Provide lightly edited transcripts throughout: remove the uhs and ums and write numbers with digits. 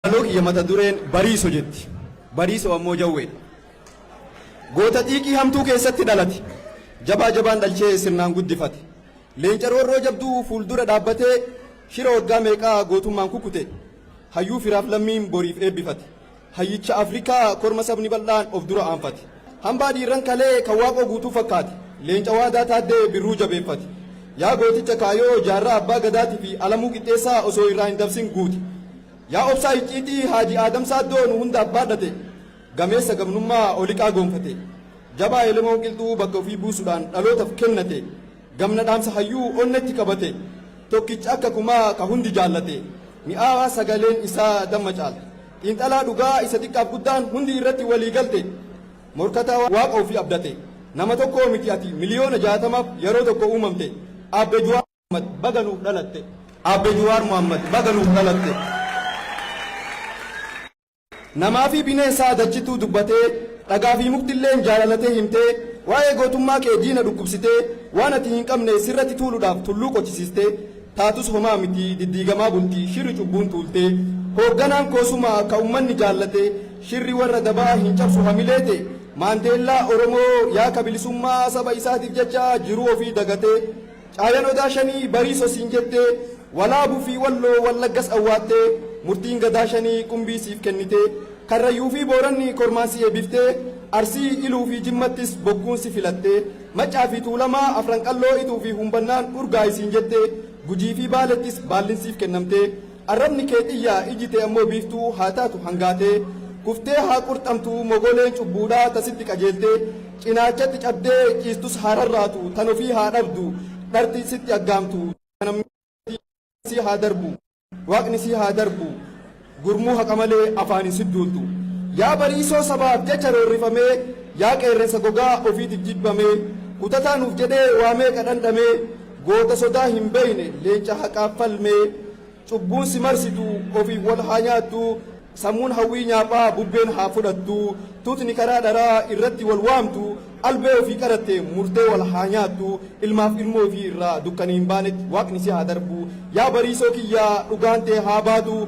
Walaloo kiyya mata dureen Bariiso jetti. Bariiso ammoo Jawweedha. Goota xiiqii hamtuu keessatti dhalate. Jabaa jabaan dhalchee sirnaan guddifate. Leenca roorroo jabduu fuuldura dhaabbatee shira waggaa meeqaa gootummaan kukkute. Hayyuu firaaf lammiin boriif eebbifate. Hayyicha Afrikaa korma sabni bal'aan of dura aanfate. Hambaa dhiirran kalee kan Waaqoo Guutuu fakkaate. Leenca waadaa Taaddee Birruu jabeeffate. Yaa gooticha kaayoo Jaarraa Abbaa Gadaatii fi Alamuu Qixxeessaa osoo irraa hin dabsin guute. Yaa obsaa icciitii Haaji Aadam Saaddoo nu hundaaf baadhate. Gameessa gamnummaa Oliqaa goonfate. Jabaa Elemoo Qilxuu bakka ofii buusuudhaan dhalootaf kennate. Gamna dhaamsa hayyuu onnetti qabate. Tokkicha akka kumaa ka hundi jaallate. Mi'aawaa sagaleen isaa damma caala. Xiinxalaa dhugaa isa xiqqaaf guddaan hundi irratti walii galte. Morkataa Waaqa ofii abdate. Nama tokkoo miti ati miliyoona 60f yeroo tokko uumamte. Aabbe Juwaar Muhammad baga nuuf dhalatte. Aabbe Juwaar Muhammad baga nuuf dhalatte. Namaa fi bineensaa dachittuu dubbatee, dhagaa fi muktilleen jaalalatee himtee, waa'ee gootummaa kee diina dhukkubsitee, waan ati hin qabne sirratti tuuludhaaf tulluu qochisiistee, taatus homaa miti diddiigamaa bulti shirri cubbuun tuultee. Hoogganaan koo suma ka ummanni jaallate, shirri warra dabaa hin cabsu hamilee tee. Maandeellaa Oromoo yaa ka bilisummaa saba isaatiif jecha jiruu ofii dagatee. Caayan Odaa Shanii Bariiso siin jettee, Walaabuu fi Walloo Wallaggas awwaattee, Murtiin Gadaa Shanii qumbii siif kennitee, Karrayyuu fi Booranni kormaan si eebiftee, Arsii, Iluu fi Jimmattis bokkuun si filattee, Maccaa fi Tuulamaa, Afran Qalloo, Ituu fi Humbannaan urgaa'i siin jettee, Gujii fi Baalettis baallin siif kennamtee, Arrabni kee xiyya, iji tee ammoo biiftuu haa taatu hangaatee. Kuftee haa qurxamtu mogoleen cubbuudhaa ta sitti qajeeltee. Cinaachatti cabdee ciistus haa rarraatu, tan ofii haa dhabdu, dharti sitti aggaamtu. Tan sii haa darbu, Waaqni sii haa darbu, gurmuu haqa malee afaaniin si duultu. Yaa Bariisoo sabaaf jecha roorrifamee, yaa qeerrensa gogaa ofiitiif jibbamee, kutataa nuuf jedhee waa meeqa dhandhamee, Goota sodaa hin beeyne leenca haqaaf falmee Cubbuun si marsitu ofiif wal haa nyaattu Sammuun hawwii nyaaphaa bubbeen haa fudhattu Tuutni karaa dharaa irratti wal waamtu Albee ofii qaratte murtee wal haa nyaattu Ilmaaf ilmoo ifii irraa dukkani hin baanetti Waaqni si haa darbu Yaa Bariisoo kiyya dhugaan tee haa baatu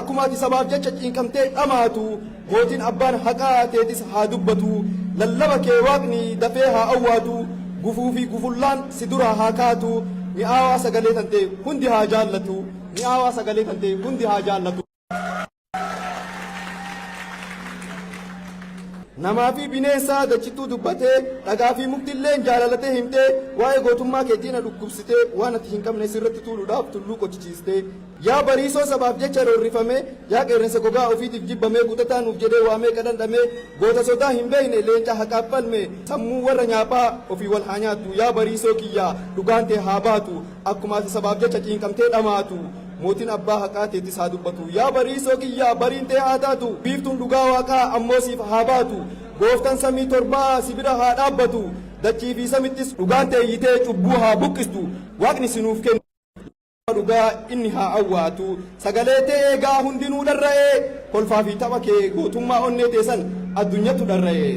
Akkuma ati sabaaf jecha ciinqamtee dhamaatu Mootiin abbaan haqaa teetis haa dubbatu, lallaba kee Waaqni dafee haa awwaatu, gufuu fi gufullaan si duraa haa kaatu, mi'aawaa sagalee tantee hundi haa jaallatu, mi'aawaa sagalee tantee hundi haa jaallatu. Namaa fi bineensa dachittuu dubbatee, dhagaa fi muktilleen jaalalatee himtee, waa'ee gootummaa kee diina dhukkubsitee, waan ati hin qabne sirratti tuuluudhaaf tulluu qochisiistee. Yaa Bariisoo sabaaf jecha roorrifamee, yaa qeerrensa gogaa ofiitiif jibbamee, kutataa nuuf jedhee waa meeqa dhandhamee, goota sodaa hin beekne, leenca haqaaf falme, sammuu warra nyaaphaa ofii wal haa nyaattu, yaa Bariisoo kiyya dhugaan tee haa baatu, akkuma ati sabaaf jecha ciinqamtee dhamaatu, mootiin abbaa haqaa teetis haa dubbatu, yaa Bariisoo kiyya bariin tee haa taatu, biiftuun dhugaa waaqaa ammoo siif haa baatu, gooftan samii torbaa si bira haa dhaabbatu, dachii fi samittis dhugaan tee iyyitee cubbuu haa buqqistu, waaqni si nuuf kenne. Dhugaa inni haa awwaatu. Sagalee tee eegaa hundinuu dharra'ee, kolfaa fi tapha kee gootummaa onnee tee san addunyattu dharra'e.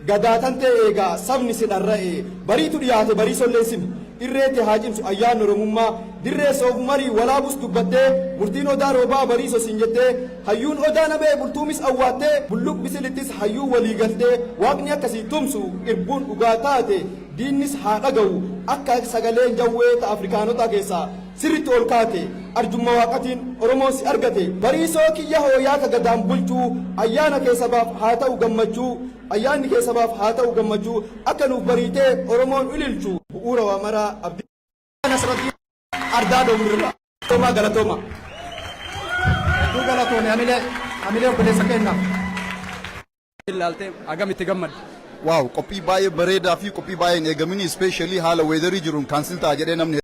Gadaa tan tee eegaa sabni si dharra'e. Bariitu dhiyaate bariisolleen simi. Irree tee haa cimsu ayyaanni Oromummaa. Dirree Soofumarii Walaabus dubbattee, murtiin Odaa Roobaa Bariiso siin jettee, hayyuun Odaa Nabee Bultuumis awwaattee, Bulluq Bisilittis hayyuu walii galtee, Waaqni akka sii tumsu irbuun dhugaa taate. Diinnis haa dhagahu akka sagaleen jawwee ta Afrikaanotaa keessaa sirritti ol kaate. Arjumma Waaqatiin Oromoon si argate. Bariisoo kiyya hoo yaa ka Gadaan bulchuu ayyaana kee sabaaf haa ta'u gammachuu Ayyaanni kee sabaaf haa ta'u gammachuu akka nuuf bariitee Oromoon ililchu. Bu'uura waa maraa Abdii Nasraddiin Ardaa Doomirraa. Galatoomaa galatooma. Hedduu galatoomi hamilee hamilee obboleessa keennaaf. Ilaalte hagam itti gammadde? Wow, qophii baay'ee bareedaa fi qophii baay'ee hin eegamini, especially haala weather jiruun cancel ta'a jedhee namni